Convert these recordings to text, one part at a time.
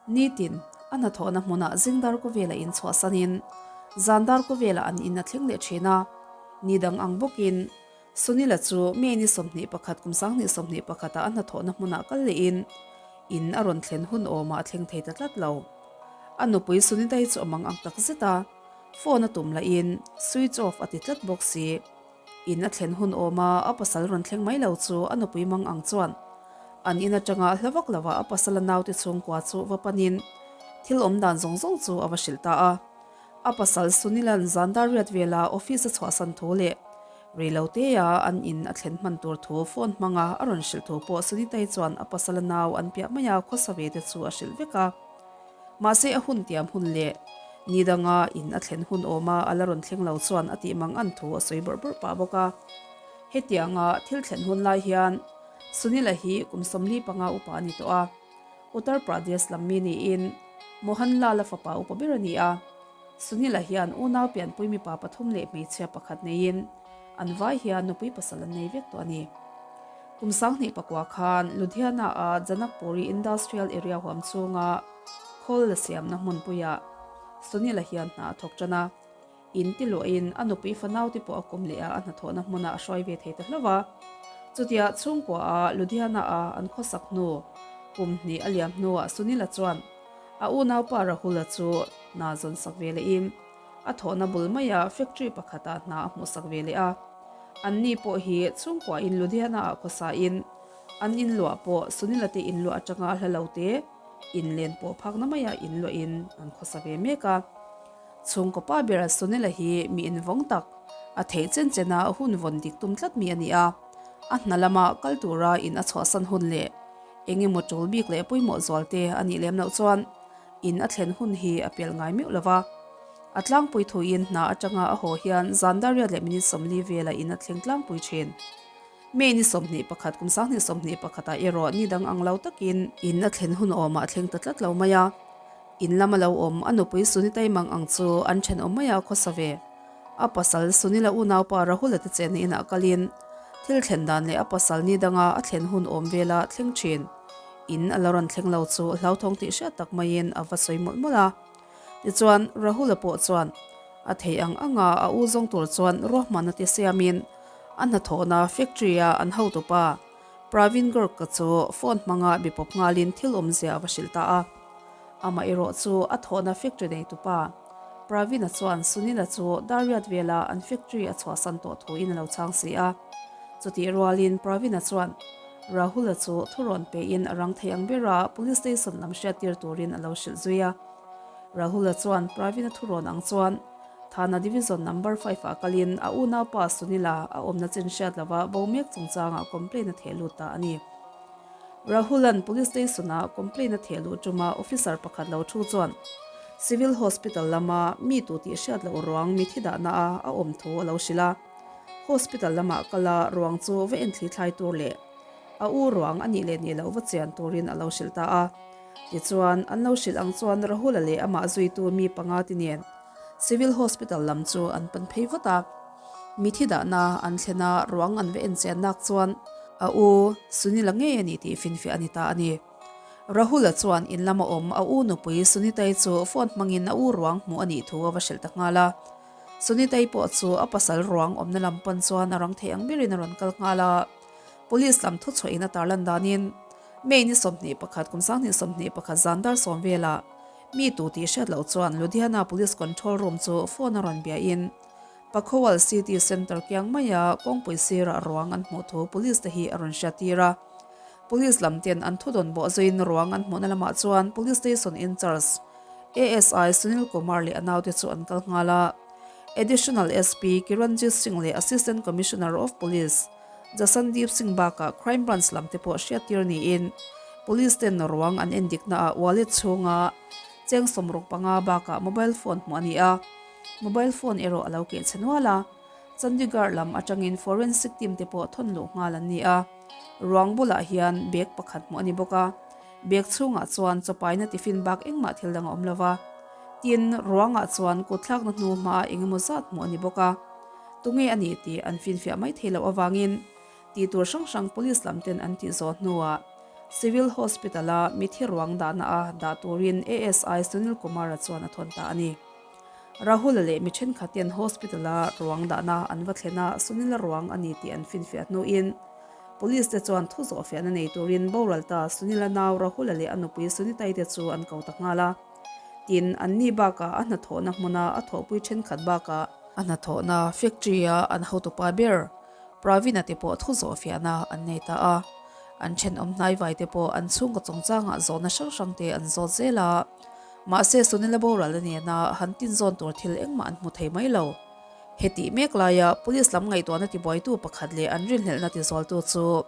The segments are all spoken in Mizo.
Nitin, a hnathawhna hmunah zing dar kawvela in chhuahsanin zan dar kawvelah an in a thleng leh thin a. Ni dang ang bawkin, Sunila chu May ni 21 kum 2021 ah a hnathawhna hmunah kal lehin in a rawn thlen hun awmah a thleng thei ta tlat lo. A nupui Sunitai chu a mang ang tak zet a, phone a tum lahin switch off a ti tlat bawk si. In a thlen hun awma a pasal rawn thleng mai lo chu a nupui mang ang chuan an in atanga hla vak lova a pasala naute chhungkua chu va panin thil awm dan zawng zawng chu a va hrilh ta a. A pasal Sunilan zan dar riat vela office a chhuahsan thu leh reilotea an in a thlen hman tur thu phone hmanga a rawn hrilh thu pawh Sunitai chuan a pasala nau an piah maia khawsa ve te chu a hrilh vek a. Mahse a hun tiam hun leh ni danga in a thlen hun awma a la rawn thleng lo chuan a tih mang an thu a sawi bawrh bawrh pah bawk a. Hetianga thil thlen hun lai hian Sunila hi kum 45 upa a ni tawh a. Uttar Pradesh lam mi niin Mohanlal-a fapa upa ber a ni a. Sunila hian unau pianpui mipa pathum leh hmeichhia pakhat neiin an vai hian nupui pasal an nei vek tawh a ni. Kum 2009 khan Ludhiana-a Janakpuri Industrial Area huam chhunga khawl la siamna hmunpuiah Sunil-a hian hna a thawk tan a. In ti luahin a nupui fanaute pawh a kum leh a, a hnathawhna hmunah a hruai ve thei ta hlauh a. Chutia chhungkua-a Ludhiana-a an khawsak hnu kum hnih a liam hnuah Sunil-a chuan a unaupa Rahul-a chu hna zawn sak ve lehin a thawhna bul maia factory pakhatah hna a hmuhsak ve leh a. Anni pawh hi chhungkuain Ludhiana-ah khawsain an inluah pawh Sunila te inluah atanga a hla lo te inlen pawh phakna maiah inluahin an khawsa ve mek a. Chhungkaw pa bera Sunila hi mi invawng tak, a theih chen chena hun vawn dik tum tlat mi a ni a. A hna lama kal tura in a chhuahsan hun leh eng emaw tul bik leh pawimawh zual te a nih lem loh chuan In a thlen hun hi a pel ngai meuh lo va. A tlangpui thuin hna atanga a haw hian zan dariat leh minute 40 vela in a thleng tlangpui thin. May ni 21 kum 2021 ah erawh ni dang ang lo takin in a thlen hun awmah a thleng ta tlat lo mai a. In lama lo awm a nupui Sunitai mang ang chu an thenawm mai a khawsa ve. A pasal Sunila unaupa Rahula te chenna inah kalin thil thlen dan leh a pasal ni danga a thlen hun awm vela thleng thin. In a la rawn thleng lo chu hlauthawng tih hriat tak maiin a va sawi mawlh mawlh a. Tichuan, Rahula pawh chuan a theih ang anga a u zawng tur chuan ruahmanna te siamin a hnathawhna factory-a an hotupa Pravin Garg-a chu phone hmanga be pawp nghalin thil awmzia a va hrilh ta a. Amaherawh chu a thawhna factory neitupa Pravin-a chuan Sunil-a chu dar riat vela an factory a chhuahsan tawh thuin a lo chhang si a. Chutih rualin Pravin-a chuan Rahul-a chu thu rawn pein a rang thei ang bera police station lam hriattir turin a lo hrilh zui a. Rahul-a chuan Pravin-a thu rawn ang chuan Thana Division Number 5 ah kalin a unaupa Sunil-a a awmna chin hriat lova bo mek chungchangah complaint a theh lut ta a ni. Rahul-a'n police station-a complaint a theh luh ṭuma officer pakhat lo thu chuan Civil Hospital lama mi tu tih hriat loh ruang mi thi dahna a a awm thu a lo hrilh a. Hospital lamah kal a, ruang chu va enthli thlai tur leh a u ruang a nih leh nih loh va chian turin a lo hrilh ta a. Tichuan, an lo hrilh ang chuan Rahul-a leh amah zuitu mi panga ti nen Civil Hospital lam chu an pan phei vat a. Mithi dahna an thlen a, ruang an va enchian nak chuan a u Sunil-a ngei a ni tih finfiah a ni ta a ni. Rahul-a chuan in lama awm a u nupui Sunita-i chu phone hmangin a u ruang hmuh a nih thu a va hrilh ta nghal a. Sunitai pawh chu a pasal ruang awmna lam pan chuan a rang thei ang berin a rawn kal nghal a. Police lam thuchhuahin a tarlan danin May ni 21 kum 2021 zan dar sawm velah mi tu tih hriat loh chuan Ludhiana Police Control Room chu phone a rawn biahin Pakhowal City Centre kiang maia kawngpui sirah ruang an hmuh thu Police te hi a rawn hriattir a. Police lam ten an thudawn bawh zuiin ruang an hmuhna lamah chuan Police Station in-charge ASI Sunil Kumar leh a naute chu an kal nghal a. Additional SP Kiranjit Singh leh Assistant Commissioner of Police Jasandeep Singh bakah Crime Branch lam te pawh hriattir niin Police ten ruang an endikna ah wallet chhunga cheng 65 bakah mobile phone hmuh a ni a. Mobile phone erawh a lo keh chhe nual a. Chandigarh lam atangin forensic team te pawh thawn luh nghal an ni a. Ruang bulah hian bag pakhat hmuh a ni bawk a, bag chhungah chuan chawpaina tiffin bak engmah thil dang a awm lo va. Tin, ruangah chuan kut thlakna hnu hmaa eng emaw zat hmuh a ni bawk a. Tunge a nih tih an finfiah mai thei loh avangin tih tur hrang hrang police lam ten an tih zawh hnuah Civil Hospital-a mithi ruang dahna a dah turin ASI Sunil Kumar-a chuan a thawn ta a ni. Rahul-a leh mi thenkhatin hospital-a ruang dahna an va thlen a, Sunil-a ruang a ni tih an finfiah hnuin Police te chuan thu zawhfiahna nei turin boral ta Sunil-a nau Rahul-a leh a nupui Sunita-i te chu an ko ta nghal a. Tin, anni bakah a hnathawhna hmuna a thawhpui thenkhat bakah a hnathawhna factory-a an hotupa ber Pravina te pawh thu zawhfiahna an nei ta a, an thenawm hnaivai te pawh an chhungkaw chungchangah zawhna hrang hrang te an zawt zel a. Mahse Sunila boral a nena han tinzawn tur thil engmah an hmu thei mai lo. Hetih mek laia Police lam ngaihtuahna tibuaitu pakhat leh an rinhlelhna tizualtu chu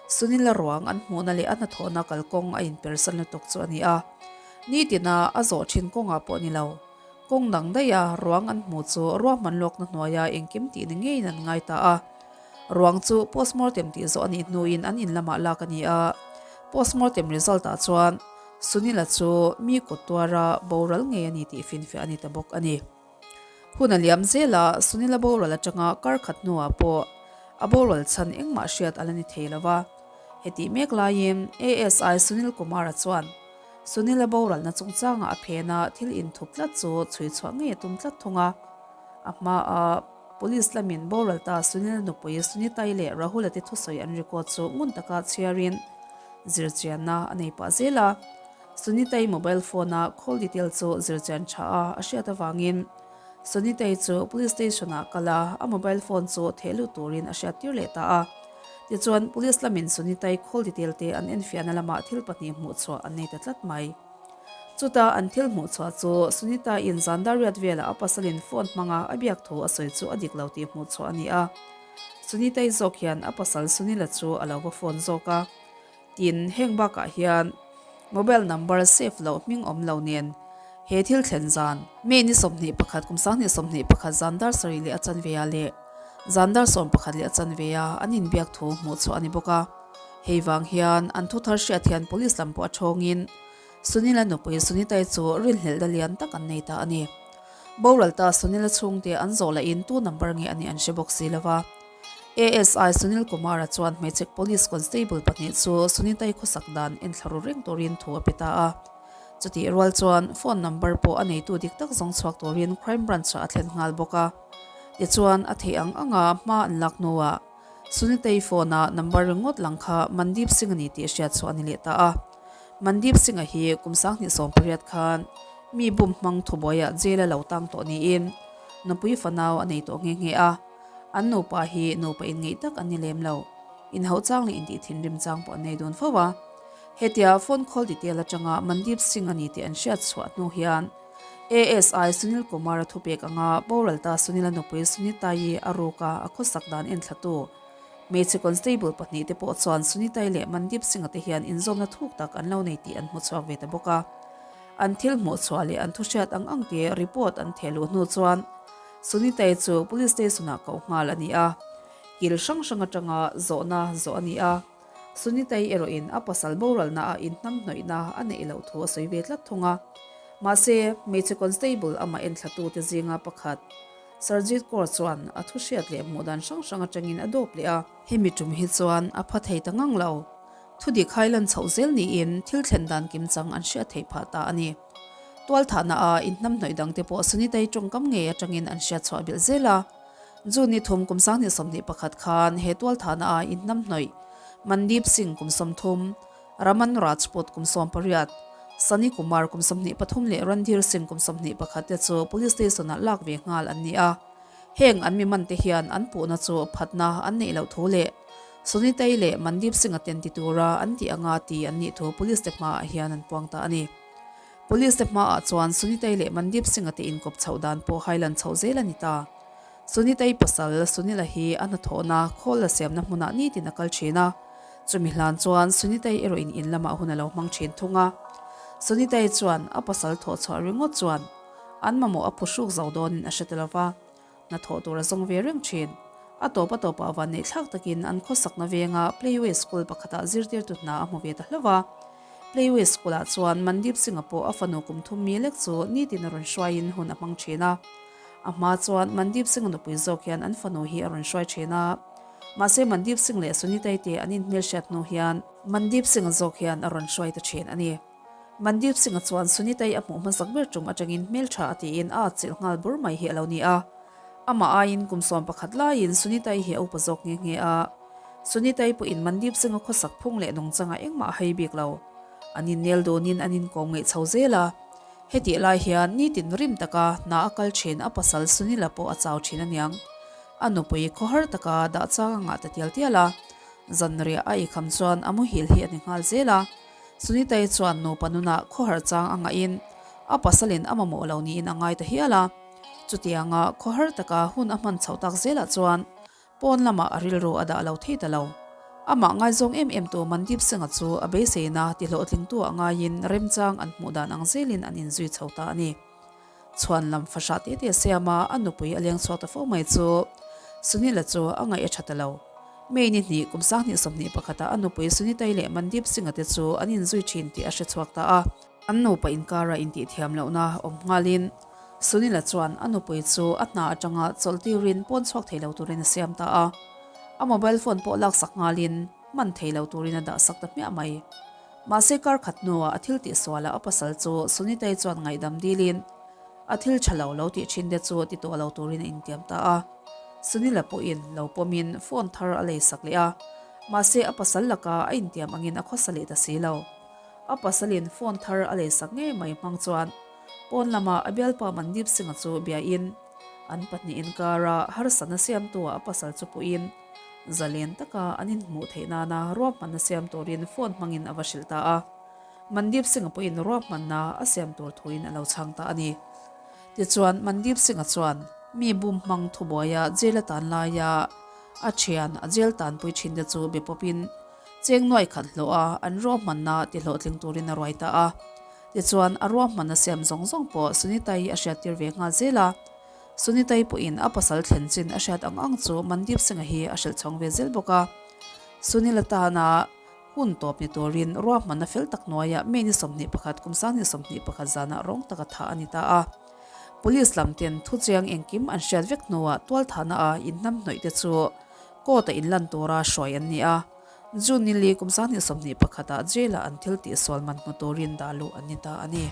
Sunila ruang an hmuhna leh a hnathawhna kalkawng a inpersan lutuk chu a ni a. Nitina a zawh thin kawngah pawh ni lo. Kawng dang daiha ruang an hmuh chu ruahman lawkna hnuaia engkim tih ni ngeiin an ngai ta a. Ruang chu postmortem tih zawh a nih hnuin an in lamah lak a ni a. Postmortem result ah chuan Sunila chu mi kut tuara boral ngei a ni tih finfiah a ni ta bawk a ni. Hun a liam zel a, Sunila boral atanga kar khat hnuah pawh a boral chhan engmah hriat a la ni thei lo va. Hetih mek laiin ASI Sunil Kumar-a chuan Sunila boralna chungchangah a phen a, thil inthup tlat chu chhui chhuah ngei a tum tlat thung a. A hmaa Police lamin boral ta Sunil nupui Sunitai leh Rahul-a te thusawi an record chu ngun taka chhiarin zirchianna a nei pah zel a. Sunitai mobile phone-a call detail chu zirchian tha a a hriat avangin Sunitai chu Police Station-ah kal a, a mobile phone chu theh lut turin a hriattir leh ta a. Tichuan, Police lamin Sunitai call detail te an enfiahna lamah thil pahnih hmuhchhuah an nei ta tlat mai. Chuta an thil hmuh chhuah chu Sunita-in zan dar riat velah a pasalin phone hmanga a biak thu a sawi chu a dik lo tih hmuh chhuah a ni a. Sunita-i zawk hian a pasal Sunila chu a lo va phone zawk a. Tin, heng bakah hian mobile number save loh hming awm lo nen he thil thlen zan May ni 21 kum 2021 zan dar sarih leh a chanve ah leh zan dar 11 leh a chanve ah an inbiak thu hmuh chhuah a ni bawk a. Hei vang hian an thu thar hriat hian police lam pawh a thawngin Sunil-a nupui Sunitai chu rinhlelhna lian tak an nei ta a ni. Boral ta Sunil-a chhungte an zawh lahin tu number nge a nih an hre bawk si lo va. ASI Sunil Kumar-a chuan hmeichhe police constable pahnih chu Sunitai khawsak dan enthla ru reng turin thu a pe ta a. Chutih rual chuan phone number pawh a neitu dik tak zawng chhuak turin crime branch-ah a thlen nghal bawk a. Tichuan a theih ang anga hma an lak hnuah Sunitei phone-a number ringawt lang kha Mandeep Singh a ni tih hriat chhuah a ni leh ta a. Mandeep Singh-a hi kum 2018 khan mi bum hmang thubuaiah jail-a lo tang tawh niin nupui fanau a nei tawh nghe nghe a. An nupa hi nupa inngeih tak an ni lem lo. Inhauh chang leh intih thinrim chang pawh an nei dun fo a. Hetia phone call detail atanga Mandeep Singh a ni tih an hriat chhuah hnu hian ASI Sunil Kumar-a thupek anga boral ta Sunil-a nupui Sunita-i a ruka a khawsak dan enthlatu hmeichhe constable pahnihte pawh chuan Sunita-i leh Mandeep Singh-a te hian inzawmna thuk tak an lo nei tih an hmu chhuak ve ta bawk a. An thil hmuh chhuah leh an thuhriat ang ang te report an theh luh hnu chuan Sunita-i chu police station-ah koh nghal a ni a, kil hrang hrang atanga zawhna zawh a ni a. Sunita-i erawhin a pasal boralna ah inhnamhnawihna a neih loh thu a sawi ve tlat thung a. Mahse, hmeichhe constable amah enthlatute zinga pakhat, Sarjit Kaur chuan a thu hriat leh hmuh dan hrang hrang atangin a dawp leh a. Hemi tum hi chuan a pha thei ta ngang lo. Thudik hai lan chhoh zel niin thil thlen dan kimchang an hriat theih phah ta a ni. Tualthahna ah inhnamhnawih dangte pawh Sunita-i tawngkam ngei atangin an hriat chhuah belh zel a. June ni thum kum 2021 khan he tualthahna ah inhnamhnawih Mandeep Singh kum 30, Raman Rajput kum 18, Sunny Kumar kum 23 leh Randhir Singh kum 21 te chu police station ah lak ve nghal an ni a. Heng an mi man te hian an puhna chu phatna an neih loh thu leh Sunitei leh Mandeep Singh a ten ti tura an tih anga ti an nih thu police te hmaah hian an puang ta a ni. Police te hmaah chuan Sunitei leh Mandeep Singh a te inkawp chhoh dan pawh hailan chhoh zel a ni ta. Sunitei pasal Sunila hi a hnathawhna khawl la siamna hmunah nitin a kal thin a, chumi hlan chuan Sunitei erawhin in lamah hun a lo hmang thin thung a. Sunitei chuan a pasal thawh chhuah ringawt chuan an mamawh a phuhruk zo dawnin a hre ta lo va, hnathawh tur a zawng ve reng thin. A tawp a tawpah vanneih thlak takin an khawsakna venga Playway School pakhatah zirtirtu hna a hmu ve ta hlauh a. Playway School-ah chuan Mandeep Singh-a pawh a fanu kum thum mi lek chu nitin a rawn hruaiin hun a hmang thin a. A hma chuan Mandeep Singh-a nupui zawk hian an fanu hi a rawn hruai thin a. Mahse Mandeep Singh leh Sunita-i te an inhmelhriat hnu hian Mandeep Singh-a zawk hian a rawn hruai ta thin a ni. Mandeep Singh-a chuan Sunita-i a hmuh hmasak ber tum atangin hmeltha a tiin a atchilh nghal bur mai hi a lo ni a. Amah aiin kum 11 laiin Sunita-i hi a upa zawk nghe nghe a. Sunita-i pawhin Mandeep Singh-a khawsak phung leh nungchangah engmah a hei bik lo. An innel dunin an inkawm ngeih chho zel a. Hetih lai hian nitin rim taka hna a kal thin a pasal Sunila pawh a chau thin aniang. A nupui khawhar taka dah chang a ngah ta tial tial a. Zanriah a eikham chuan a muhil hi a ni nghal zel a. Sunita-i chuan nupa nunah khawhar chang a ngahin a pasalin a mamawh lo niin a ngai ta hial a. Chutianga khawhar taka hun a hman chhoh tak zelah chuan Pawn lamah a rilru a dah lo thei ta lo. Amah ngaizawng em em tu Mandeep Singh-a chu a beiseina tihlawhtlingtu a ngaiin remchang an hmuh dan ang zelin an inzui chho ta a ni. Chhuan lam fahrah te te siama a nupui a leng chhuak ta fo mai chu Sunil-a chu a ngaih a tha ta lo. May ni hnih kum 2021 a nupui Sunita-i leh Mandeep Singh-a te chu an inzui thin tih a hre chhuak ta a. An nupa inkara intihthiam lohna awm nghalin Sunil-a chuan a nupui chu a hna atanga chawlh tirin pawn chhuak thei lo turin a siam ta a. A mobile phone pawh laksak nghalin hman thei lo turin a dahsak ta hmiah mai. Mahse kar khat hnuah a thil tihsualah a pasal chu Sunita-i chuan ngaihdam dilin a thil tha lo lo tih thin te chu ti tawh lo turin a intiam ta a. Sunil-a pawhin lo pawmin phone thar a leisak leh a, mahse a pasal laka a intiam angin a khawsa leh ta si lo. A pasalin phone thar a leisak ngei mai hmang chuan pawn lama a bialpa Mandeep Singh-a chu biain an pahnih inkara harsatna siamtua a pasal chu puhin zalen taka an inhmuh theih nana ruahmanna siam turin phone hmangin a va hrilh ta a. Mandeep Singh-a pawhin ruahmanna a siam tur thuin a lo chhang ta a ni. Tichuan Mandeep Singh-a chuan mi bum hmang thubuaia jail a tan laia a thian a jail tanpui thinte chu be pawpin Cheng nuai khat hlawh a, an ruahmanna ti hlawhtling turin a ruai ta a. Tichuan, a ruahmanna siam zawng zawng pawh Sunita-i a hriattir ve nghal zel a. Sunita-i pawhin a pasal thlen chin a hriat ang ang chu Mandeep Singh-a hi a hrilh chhawng ve zel bawk a. Sunil-a tana hun tawp ni turin ruahmanna fel tak hnuaiah May ni 21 kum 2021 zanah rawng taka thah a ni ta a. Police lam ten thuchiang engkim an hriat vek hnuah tualthahna a inhnamhnawih te chu Court-a inlan tura hruai an ni a, June ni li kum 2021 ah jail-ah an thil tihsual man hmu turin dah luh an ni ta a ni.